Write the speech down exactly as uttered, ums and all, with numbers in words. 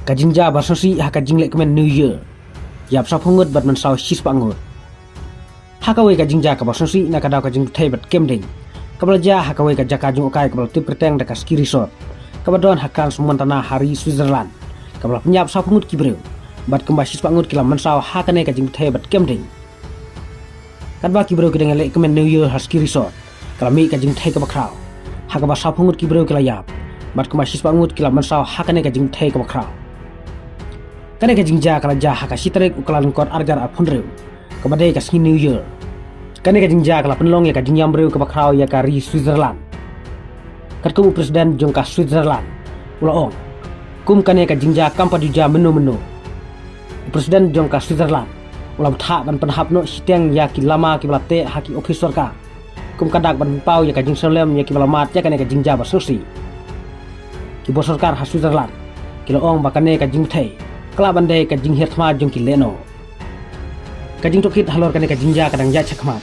Ka jingjia ba sngewsih ha ka jingleh kmen New Year. Ïap saw phew ngut bad mynsaw shispah ngut. Ha kawei ka jingjia kaba sngewsih na ka daw ka jingpyrthei bad kem ding, kaba la jia ha kawei ka jaka jngohkai kaba la tip kyrteng da ka ski resort, kaba don ha Crans-Montana ha ri Switzerland, kaba la pynïap saw phew ngut ki briew, bad kumba shispah ngut ki la mynsaw ha kane ka jingpyrthei bad kem ding. Katba ki briew ki dang ïaleh kmen New Year ha ski resort, ka la mih ka jingpyrthei kaba khraw, ha kaba saw phew ngut ki briew ki la ïap, bad kumba shispah ngut ki la mynsaw ha kane ka jingpyrthei kaba khraw. Kane ka jingjia ka la jia ha ka shi tarik u Kyllalyngkot arhajar arphew hynriew, kaba dei ka sngi New Year. Kane ka jingjia ka la pynlong ïa ka jingïam briew kaba khraw ïa ka ri Switzerland. Katkum u President jong ka Switzerland u la ong, kum kane ka jingjia kam pat ju jia mynno mynno. U President jong ka Switzerland u la bthah ban pynhap noh shiteng ïa ki lama kiba la teh ha ki ophis sorkar, kum ka dak ban pynpaw ïa ka jingsngewlem ïa kiba la mad ïa kane ka jingjia ba sngewsih. Ki bor sorkar ha Switzerland ki la ong ba kane ka jingpyrthei ka lah ban dei ka jinghiar thma jong ki lehnoh. Ka jingtohkit halor kane ka jingjia ka dang ïaid shakhmat.